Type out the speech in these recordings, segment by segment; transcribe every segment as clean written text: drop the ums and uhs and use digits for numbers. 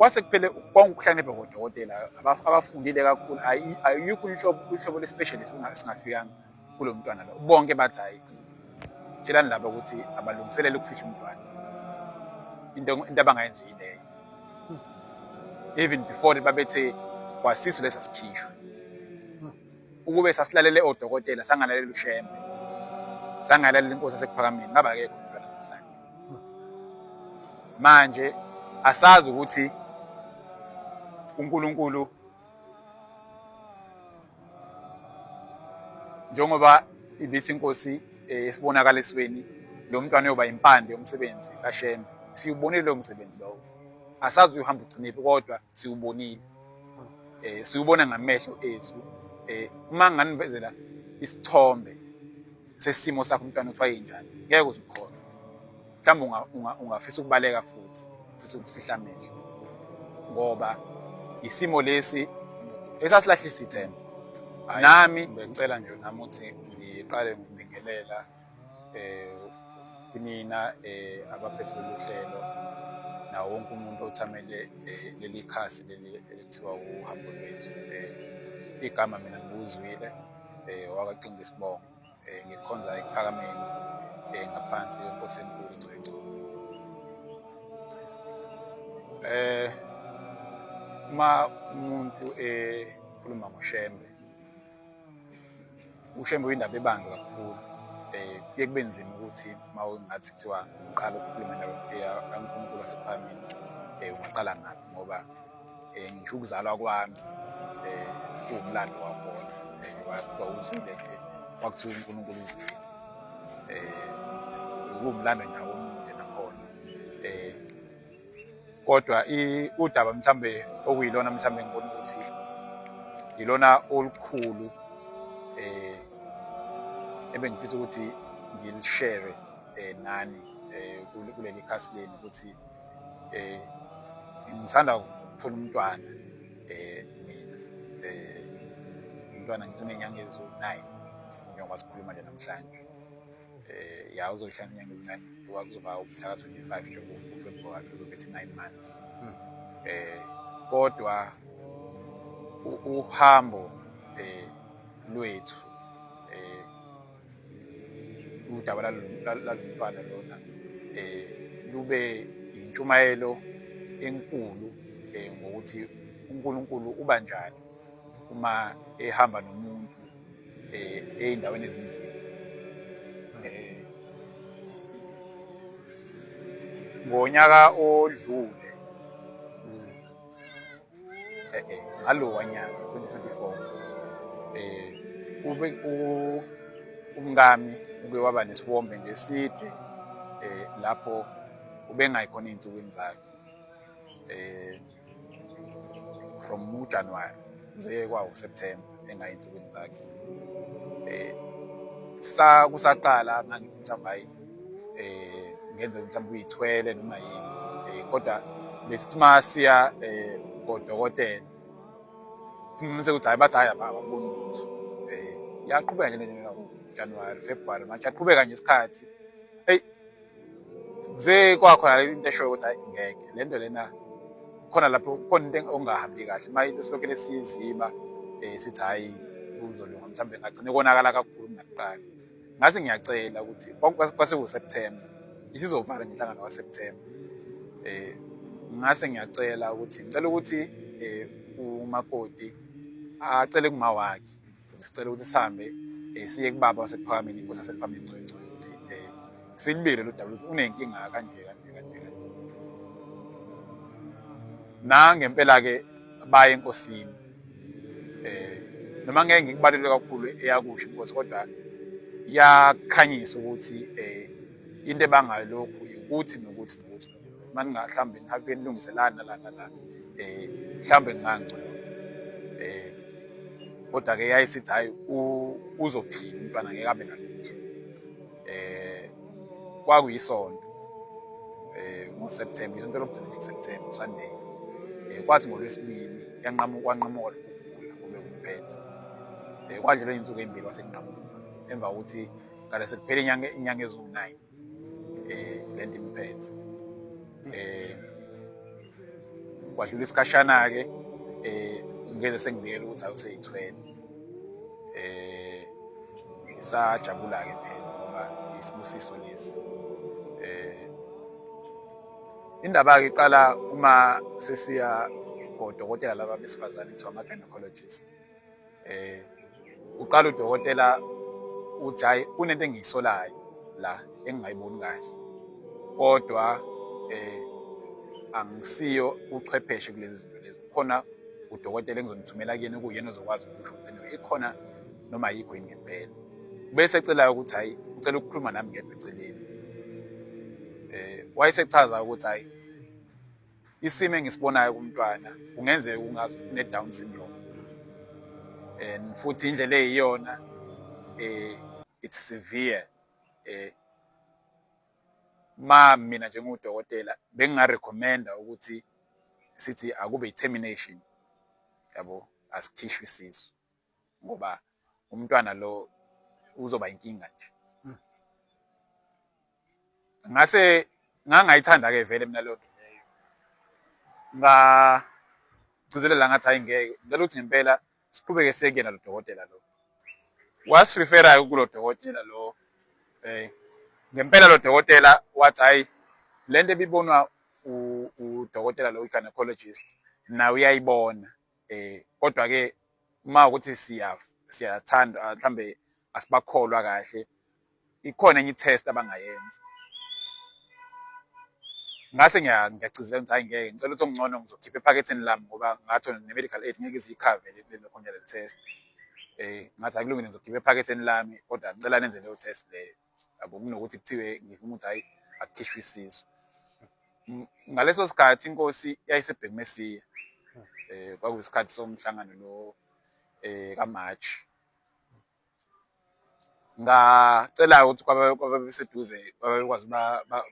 Kwase kuphele konke ukuhlakanipha kodokotela abafundile kakhulu, ayikho inhlobo le-specialist singafikanga kulo mntwana lo. Bonke bathi hhayi, tshelani laba ukuthi abalungiselele ukufihla umntwana, into abangayenza yileyo. Even before babethe kwasisu lesi asikhishwe, ukube sasilalele odokotela, sangalalela uShembe, sangalalela inkosi yaseKuphakameni, ngabe akekho umntwana namhlanje. Manje asazi ukuthi uNkulunkulu njengoba ibithi inkosi esibonakalisweni lo mntwana uyoba impande yomsebenzi kaShembe, siwubonile lowo msebenzi lowo. Asazi uyohamba ugcinephi, kodwa siwubonile, siwubona ngamehlo ethu. Uma nganivezela isithombe sesimo sakho umntwana ukuthi wayenjani, ngeke uze ukholwe. Mhlawumbe ungafisa ukubaleka futhi ufisa ukufihla amehlo, ngoba isimo lesi esasilahlisa ithemba. Nami bengicela nje nami ukuthi ngiqale ngokubingelela kinina abaphethe lolu hlelo nawo wonke umuntu othamele leli khasi leli elithiwa uhambo lwethu. Igama mina ngiwuzwile wakwaXimba isibongo, ngikhonza eKuphakameni ngaphansi kweNkosi enkulu Ngcwele. Uma umuntu ekhuluma ngoShembe, uShembe uyindaba ebanzi kakhulu. Kuye kube nzima ukuthi uma ungathi kuthiwa ngiqala ukukhuluma indaba kaNkulunkulu waseKuphakameni, ungaqala ngaphi, ngoba ngisho ukuzalwa kwami kuwumlando wakhona. Kuthiwa uzwile nje, kwakuthiwa uNkulunkulu uzwile, kuwumlando nje omude nakhona. Kodwa udaba mhlambe okuyilona mhlambe ngibona ukuthi yilona olukhulu ebengifisa ukuthi ngilishare nani kuleli khasi lenu, ukuthi ngisanda ukuthola umntwana mina, umntwana ngithi uney'nyanga eziwu-9 njengoba sikhuluma nje namhlanje. Ya, uzoyihlala inyanga eziwu-9 ngoba kuzoba umhla ka-25 nje uFebruwari, uzobe ethi 9 months. Kodwa uhambo lwethu, udaba lalomntwana lona, lube intshumayelo enkulu ngokuthi uNkulunkulu uba njani uma ehamba nomuntu ey'ndaweni ezinzima. Ngonyaka odlule, ngalowa nyaka 2024, ube umkami uke waba nesiwombe nje eside lapho ubengayikhona ey'nsukwini zakhe, from uJanuwari kuze kwawu-September engayi ey'nsukwini zakhe. Kusaqala ngangithi mhlawumbe hhayi, ngenzeka mhlawumbe uyithwele noma yini, kodwa besithi uma siya kodokotela fumaniseke ukuthi hhayi, bathi hhayi, ababoni lutho. Yaqhubeka nje lento, January, February, March, yaqhubeka nje isikhathi. Eyi, kuze kwakhona into eshoyo ukuthi hhayi, ngeke le nto lena, khona lapho khona into ongahambi kahle. Uma into silokhu siyiziba, sithi hhayi kuzolunga, mhlawumbe ngagcine konakala kakhulu kunakuqala. Ngase ngiyacela ukuthi kwase kuSeptember, isizovala nje inhlangano kaSeptember. Ngase ngiyacela ukuthi ngicela ukuthi umakoti acele kuma wakhe, sicela ukuthi sihambe siye kubaba waseKuphakameni, inkosi yaseKuphakameni Ngcwele, ukuthi silibile lo daba ukuthi unenkinga kanje kanje kanje kanje. Nangempela-ke baye enkosini, noma ngeke ngikubalule kakhulu eyakusho inkosi, kodwa yakhanyisa ukuthi into ebangayo lokhu ukuthi nokuthi nokuthi, uma mhlawumbe nihafike nilungise la nala nala, mhlawumbe kungangcono. Kodwa-ke yayisithi hhayi, uzophila umntwana, ngeke abe nalutho. Kwakuyisonto ngoSeptember, isonto lokugcina nje kuSeptember, Sunday. Kwathi ngoLwesibili yanqamuka, kwanqamuka lokhu kugula obekumphethe. Kwadlula iy'nsuku ey'mbili kwase kunqamuka, emva kokuthi kade sekuphele inyanga eziwu-9 lento imphethe. Kwadlula isikhashana-ke ngeze sengibikela ukuthi hayi useyithwele. Sajabula-ke phela ngoba isibusiso lesi. Indaba-ke iqala uma sesiya kodokotela laba besifazane kuthiwa ama-gynecologist. Uqala udokotela uthi hhayi kunento engiyisolayo la engingayiboni kahle, kodwa angisiyo uchwepheshe kulezi zinto lezi. Kukhona udokotela engizonithumela kuyena okuyena ozokwazi ukusho ukuthi lento ikhona noma ayikho yini ngempela. Bese ecela ukuthi hhayi ucela ukukhuluma nami ngedwa eceleni. Wayesechaza ukuthi hhayi isimo engisibonayo kumntwana kungenzeka ungazi une-Down syndrome and futhi indlela eyiyona it's severe. Ma mina njengudokotela benginga-recommend-a ukuthi sithi akube i-termination yabo, asikhishwe isisu ngoba umntwana lo uzoba inkinga nje. Ngase ngangayithanda-ke vele mina leyo nto leyo, ngagcizelela ngathi hhayi ngeke, ngicela ukuthi ngempela siqhubeke siye kuyena lo dokotela lo. Wasirifera-ke kulo dokotela lo, ngempela lo dokotela wathi hhayi le nto ebibonwa udokotela lo i-gynecologist naye uyayibona, kodwa-ke uma ukuthi siyathanda mhlambe asibakholwa kahle, ikhona enye i-test abangayenza. Ngase ngiyagcizelela ukuthi hhayi ngeke, ngicela ukuthi okungcono ngizokhipha ephaketheni lami ngoba ngathi ne-medical aid ngeke ize iyikhave le test. Ngathi hhayi kulungile ngizokhipha ephaketheni lami kodwa ngicela nenze leyo test leyo, yabo, kunokuthi kuthiwe ngivuma ukuthi hhayi akukhishwe isisu. Ngaleso sikhathi inkosi yayiseBheki Mesiya, kwakuyisikhathi somhlangano lo ka-March. Ngacela ukuthi kwababeseduze babekwazi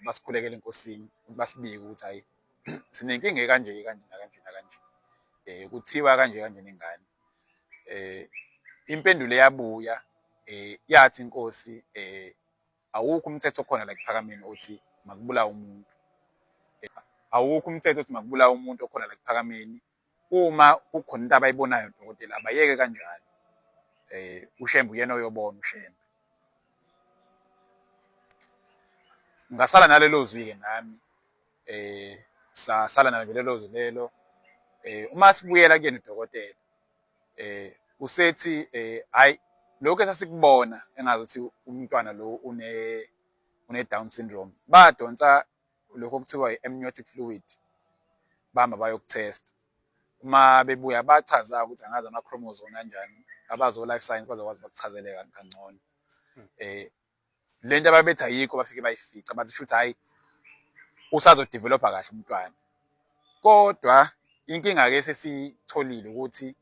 basikhulekele enkosini ukuthi basibike ukuthi hhayi sinenkinga ekanje kanje nakanje nakanje, kuthiwa kanje kanje nengane. Impendulo eyabuya yathi inkosi awukho umthetho okhona la Ekuphakameni othi makubulawe umuntu. Awukho umthetho othi makubulawe umuntu okhona la Ekuphakameni. Uma kukhona into abayibonayo odokotela abayeke kanjalo. UShembe uyena oyobona uShembe. Ngasala nalelo zwi-ke nami, sasala nalo lelo zwi lelo. Uma sibuyela kuyena udokotela, usethi hhayi lokhu esasikubona engazuthi umntwana lo une-Down syndrome, badonsa lokhu okuthiwa i-amniotic fluid, bahamba bayokuthesta. Uma bebuya bachaza ukuthi angazi ama-chromosome anjani, abazo-life science bazokwazi bakuchazele kangcono. Le nto ababethi ayikho bafike bayifica bathi shuthi hhayi usazodevelopha kahle umntwana. Kodwa inkinga-ke esesiyitholile ukuthi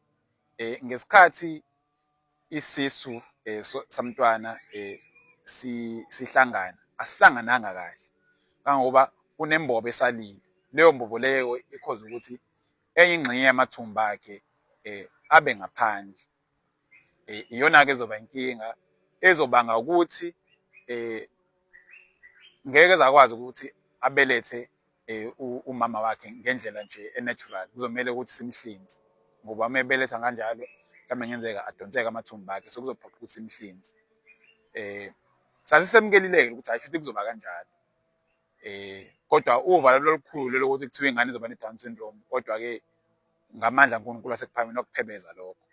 ngesikhathi isisu samntwana sihlangana, asihlangananga kahle kangangoba kunembobo esalile. Leyo mbobo leyo ikhoze ukuthi enye ingxenye yamathumba akhe abe ngaphandle. Iyona-ke ezoba inkinga ezobanga ukuthi ngeke eze akwazi ukuthi abelethe umama wakhe ngendlela nje e-natural, kuzomele ukuthi simhlinze ngoba uma ebeletha kanjalo mhlawumbe kungenzeka adonseke amathumba akhe, so kuzophoqa ukuthi simhlinze. Sasisemukelile-ke ukuthi hhayi shuthi kuzoba kanjalo, kodwa uvalo lolukhulu lolu lokuthi kuthiwa ingane izoba ne-Down syndrome, kodwa-ke ngamandla kaNkulunkulu wasekuphakameni wakuphebeza lokho.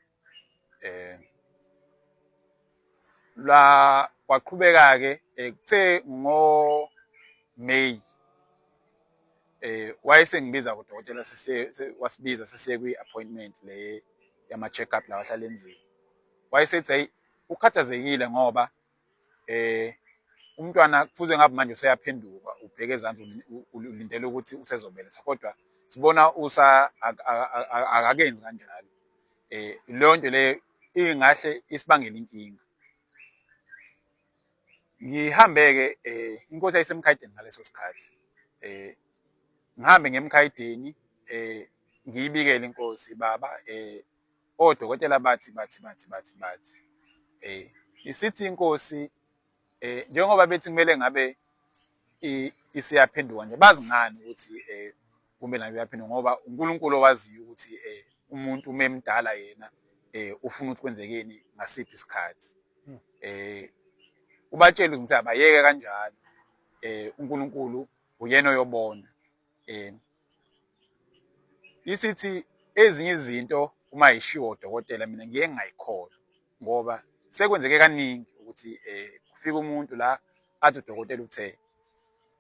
La kwaqhubeka-ke kuthe ngo-May wayesengibiza kudokotela wasibiza sesiye kwi-appointment le yama-check-up lawa ahlale enziwa. Wayesethi hhayi ukhathazekile ngoba umntwana kufuze ngabe manje useyaphenduka ubheke ezansi ulindele ukuthi usezobeletha kodwa sibona usa akakenzi kanjalo. Leyo nto leyo ingahle isibangele inkinga. Ngihambe-ke inkosi yayiseMkhayideni ngaleso sikhathi, ngihambe ngiye eMkhayideni ngiyibikele inkosi, baba odokotela bathi bathi bathi bathi bathi. Isithi inkosi njengoba bethi kumele ngabe isiyaphenduka nje, bazi ngani ukuthi Kumbe naye uyaphendula ngoba uNkulunkulu owaziyo ukuthi umuntu uma emdala yena ufuna ukuthi kwenzekeni ngasiphi isikhathi. Ubatshele ukuthi abayeke kanjalo, uNkulunkulu uyena oyobona. Isithi ezinye izinto uma yishiwo udokotela mina ngiye ngingayikholwa ngoba sekwenzeke kaningi ukuthi kufika umuntu la athi udokotela uthe,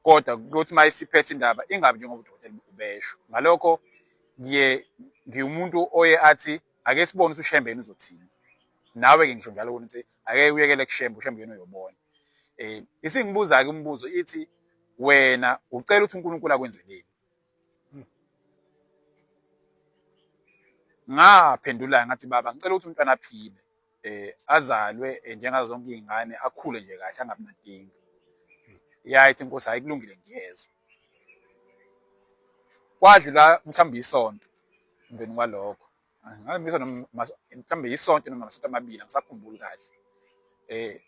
kodwa kuyothi uma isiphethe indaba ingabi njengoba udokotela ubesho. Ngalokho ngiye ngiwumuntu oye athi ake sibone ukuthi uShembe yena uzothini. Nawe-ke ngisho njalo ukuthi ake uyekele kuShembe, uShembe yena uyobona. Isingibuza-ke umbuzo ithi wena ucela ukuthi uNkulunkulu akwenzeleni? Ngaphendula ngathi baba ngicela ukuthi umntwana aphile, azalwe njengazo zonke iy'ngane, akhule nje kahle angabi nankinga. Yayithi inkosi hhayi kulungile ngiyezwa. Kwadlula mhlawumbe isonto emveni kwalokho, ngabe noma mhlawumbe isonto noma amasonto amabili angisakhumbuli kahle.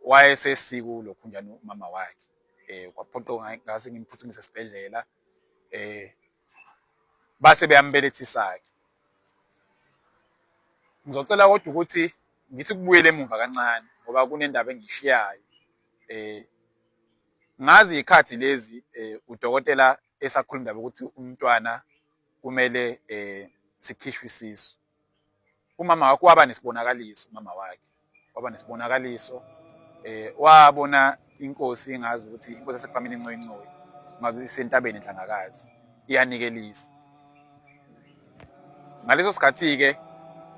Wayesesiku lokhunjani umama wakhe, kwaphoqa ngase ngimphuthumise esibhedlela, base beyambelethisa-ke. Ngizocela kodwa ukuthi ngithi ukubuyela emuva kancane ngoba kunendaba engiyishiyayo. Ngazi iy'khathi lezi udokotela esakhuluma indaba yokuthi umntwana kumele sikhishwe isisu. Umama wakhe waba nesibonakaliso, umama wakhe waba nesibonakaliso, wabona inkosi ingazi ukuthi inkosi yaseKuphakameni iNcoyincoyi ngazi isentabeni eNhlangakazi iyanikelisa. Ngaleso sikhathi-ke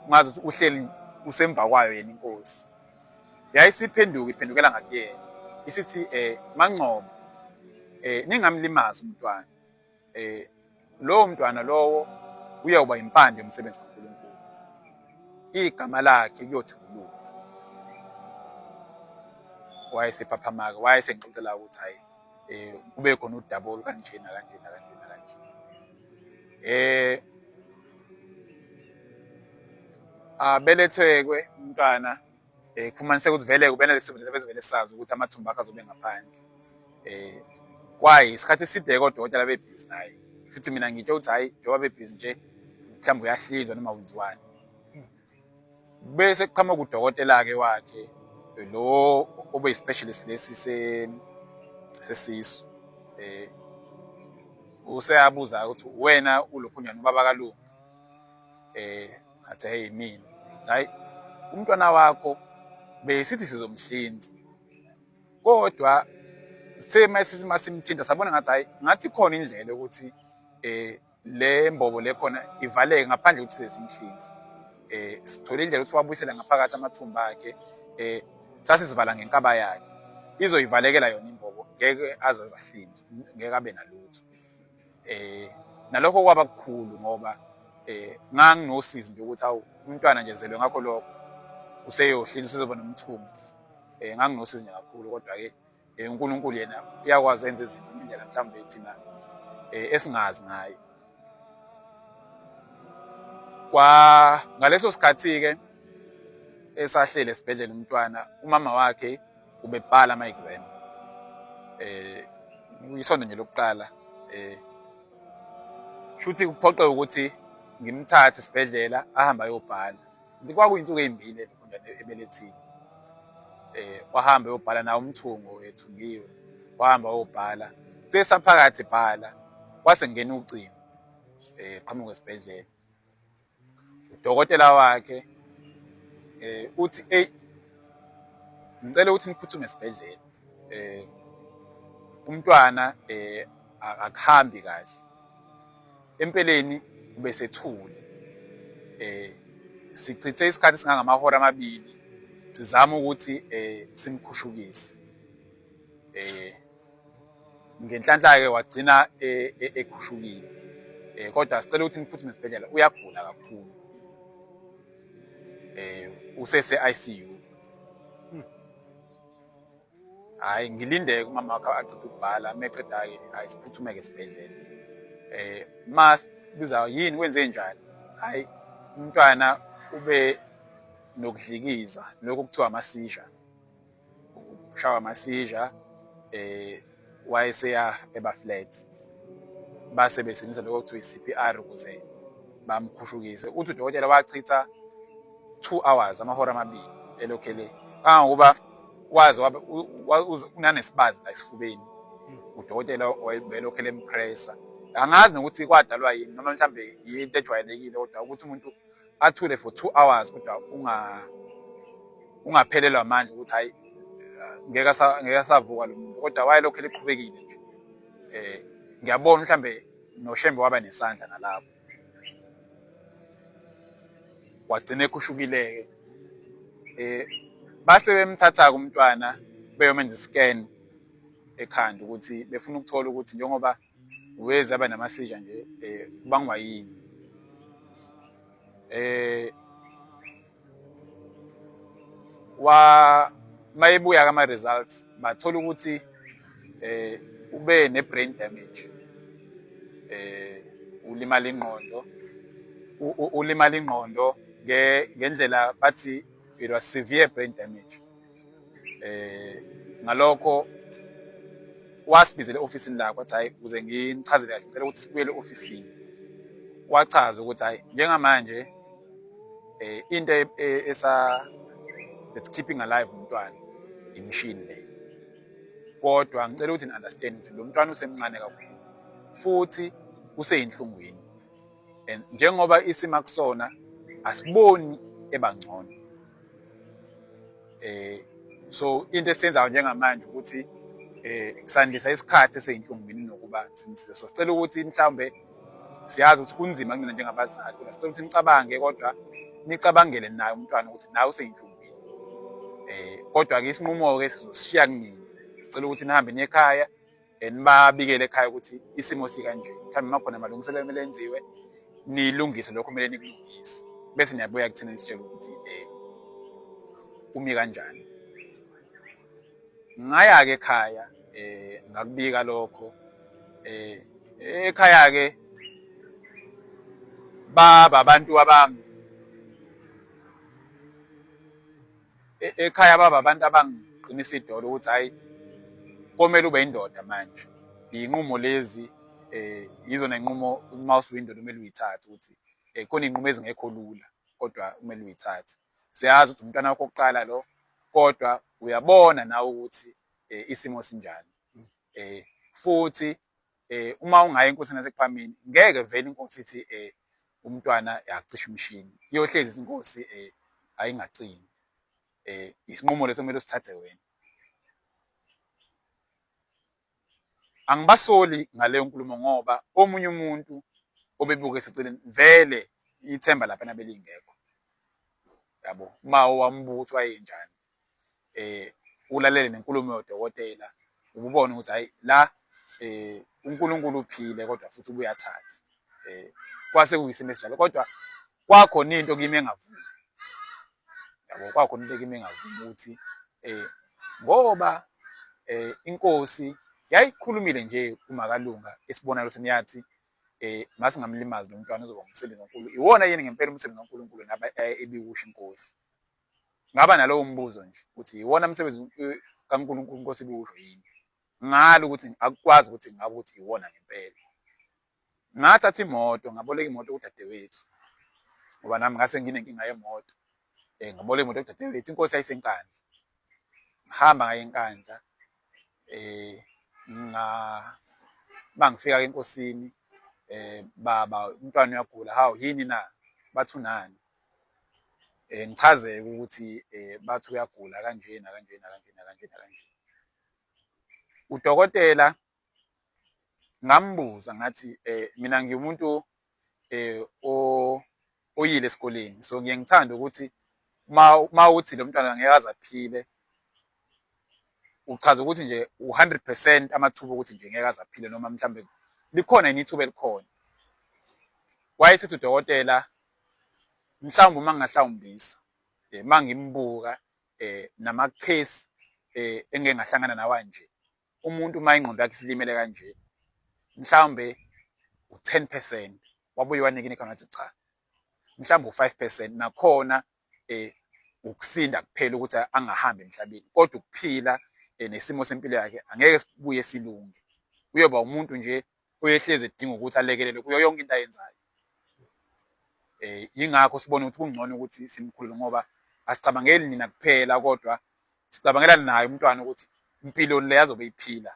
ngazi ukuthi uhleli usemva kwayo yena inkosi. Yayisiphenduka iphendukela ngakuyena isithi MaNgcobo ningamlimazi umntwana. Lowo mntwana lowo uyawuba impande yomsebenzi kaNkulunkulu. Igama lakhe kuyothi uLunga. Wayesephaphama-ke, wayesengixoxela ukuthi hhayi kube khona udaba olukanje nakanje nakanje nakanje. Abelethekwe umntwana, kufumaniseka ukuthi vele kube nalesi simo sebevele sazi ukuthi amathumba akhe azobe ngaphandle. Kwayi isikhathi eside kodokotela bebhizi naye, futhi mina ngitsho ukuthi hhayi njengoba bebhizi nje mhlawumbe uyahlinzwa noma wenziwani. Bese kuqhamuka udokotela-ke wakhe lo obeyi-specialist lesi sesisu. Useyabuza ukuthi wena ulokhunjani ubaba kaLunga? Ngathi hey mina, hhayi umntwana wakho besithi sizomhlinza kodwa sithe masimthinta sabona ngathi hhayi ngathi ikhona indlela yokuthi le mbobo le khona ivaleke ngaphandle kokuthi size simhlinze. Sithole indlela yokuthi wabuyisele ngaphakathi amathumba akhe, sasisivala ngenkaba yakhe, izoyivalekela yona imbobo, ngeke aze ahlinzwe, ngeke abe nalutho. Nalokho kwaba kukhulu ngoba nganginosizi nje ukuthi hawu umntwana nje zelwe ngakho lokho useyohlinzwa usezoba nomthumbu. Nganginosizi nje kakhulu kodwa-ke uNkulunkulu yena uyakwazi enze izinto ngendlela mhlawumbe thina esingazi ngayo. Kwa ngaleso sikhathi-ke esahlele esibhedlela umntwana, umama wakhe ubebhala ama-exam. Isonto nje lokuqala, shuthi kuphoqe ukuthi ngimthathe esibhedlela ahambe ayobhala. Kwakuyinsuku ey'mbili ebelethile. Wahamba eyobhala nawo umthungo ethungiwe, wahamba wayobhala. Sesaphakathi ebhala kwase kungena ucingo qhamuka esibhedlela. Udokotela wakhe uthi eyi ngicela ukuthi niphuthume esibhedlela, umntwana akuhambi kahle. Empeleni ubesethule. Sichithe isikhathi esingangamahora amabili sizama ukuthi simkhushukise. Ngenhlanhla-ke wagcina ekhushukile, kodwa sicela ukuthi niphuthume esibhedlela uyagula kakhulu, usese-I_C_U. Hhayi ngilinde-ke umama wakhe aqede ukubhala, uma eqeda-ke hhayi siphuthume-ke esibhedlela. Masibuza yini kwenzenjani? Hhayi umntwana ube nokudlikiza lokhu okuthiwa ama-seizure, ushawa ama-seizure wayeseya eba flat. Base besebenzisa lokho okuthiwa i-CPR ukuze bamkhushukise. Uthi udokotela wachitha 2 hours, amahora amabili elokhu ele kangangokuba waze unanesibazi la esifubeni. Udokotela wayelokhu elempressa. Angazi nokuthi kwadalwa yini noma mhlambe yinto ejwayelekile, kodwa ukuthi umuntu athule for 2 hours kodwa ungaphelelwa amandla ukuthi hayi, ngeke asavuka lo muntu, kodwa wayelokhu eliqhubekile nje. Ngiyabona mhlambe noShembe waba nesandla nalapho, wagcina ekhushukile-ke. Base bemthatha-ke umntwana beyomenza i-scan ekhanda ukuthi befuna ukuthola ukuthi njengoba weze aba nama-seizure nje, kubangwa yini. Wa mayebuya kama results bathola ukuthi ube ne brain damage, ulimala ingqondo, ulimala ingqondo ngendlela bathi it was severe brain damage. Ngalokho wasibizela e-ofisini lakhe, wathi hayi, ukuze nginichazele kahle ngicela ukuthi sibuyele e-ofisini. Wachaza ukuthi hayi, njengamanje into esa that's keeping alive umntwana imishini le, kodwa ngicela ukuthi ni-understand ukuthi lo mntwana usemncane kakhulu futhi useyinhlungwini, and njengoba isimo akusona asiboni ebangcono. So into esiyenzayo njengamanje ukuthi sandisa isikhathi eseyinhlungwini nokuba simsize. So sicela ukuthi mhlawumbe, siyazi ukuthi kunzima kunina njengabazali, kodwa sicela ukuthi nicabange, kodwa nicabangele naye umntwana ukuthi nawe useyinhlungwini. Kodwa-ke isinqumo-ke sizosishiya kunini. Sicela ukuthi nihambe niye ekhaya, nibabikele ekhaya ukuthi isimo sikanje, mhlawumbe uma khona amalungiselelo kumele enziwe, nilungise lokho kumele nikulungise, bese niyabuya kuthina nisitshele ukuthi umi kanjani. Ngaya-ke ekhaya, ngakubika lokho ekhaya-ke. Baba abantu abami ekhaya, baba abantu abangiqinisa idolo ukuthi hhayi, komele ube indoda manje, iy'nqumo lezi yizona y'nqumo uma usuyindoda kumele uyithathe, ukuthi khona iy'nqumo ezingekho lula kodwa kumele uyithathe. Siyazi ukuthi umntwana wakho wokuqala lo, kodwa uyabona nawe ukuthi isimo sinjani. Futhi uma ungaya enkosini yaseKuphakameni, ngeke vele inkosi ithi umntwana acishe umshini, iyohlezi inkosi ayingacimi. Isinqumo leso kumele usithathe wena. Angibasoli ngaleyo nkulumo, ngoba omunye umuntu obebuka eseceleni vele ithemba laphana belingekho, yabo. Uma wambuka ukuthi wayenjani, ulalele nenkulumo yodokotela, ububona ukuthi hhayi, la uNkulunkulu uphile kodwa futhi ubuye athathe. Kwase kuyisimo esinjalo, kodwa kwakhona into kimi engavumi, yabo, kwakhona into kimi engavumi ukuthi ngoba inkosi yayikhulumile nje kumakalunga esibonakalisweni, yathi masingamlimazi lo mntwana, uzoba umsebenzi kaNkulunkulu. Iwona yini ngempela umsebenzi kaNkulunkulu naba ebiwusho inkosi? Ngaba nalowo mbuzo nje ukuthi iwona umsebenzi kaNkulunkulu inkosi ibiwusho yini? Ngalo ukuthi akukwazi ukuthi ngabe ukuthi iwona ngempela. Ngathatha imoto, ngaboleka imoto kudadewethu, ngoba nami ngase nginenkinga yemoto. Ngaboleka imoto kudadewethu, inkosi yayiseNkandla. Ngihamba ngaye eNkandla, nga mangifika enkosini, baba, umntwana uyagula. Hawu, yini na? Bathi unani? Ngichazeke ukuthi bathi uyagula kanje nakanje nakanje nakanje nakanje. Udokotela ngambuza ngathi mina ngiwumuntu oyile esikoleni, so ngiye ngithande ukuthi uma uthi lo mntwana ngeke aze aphile, uchaza ukuthi nje u-100% amathuba ukuthi nje ngeke aze aphile, noma mhlambe likhona yini ithuba elikhona? Wayesethi udokotela, mhlawumbe uma ngingahlawumbisa, uma ngimbuka nama-case engike ngahlangana nawo anje, umuntu uma ingqondo yakhe isilimele kanje, mhlawumbe u-10%. Wabuye wanika ikhona, wathi cha, mhlawumbe u-5%, nakhona ukusinda kuphela ukuthi angahambi emhlabeni, kodwa ukuphila nesimo sempilo yakhe angeke sibuye silunge, uyoba umuntu nje. Oyehlezi edinga ukuthi alekelelwe kuyo yonke into ayenzayo. Yingakho sibona ukuthi kungcono ukuthi simkhulule ngoba asicabangeli nina kuphela kodwa sicabangela naye umntwana ukuthi impilo le azobe iphila.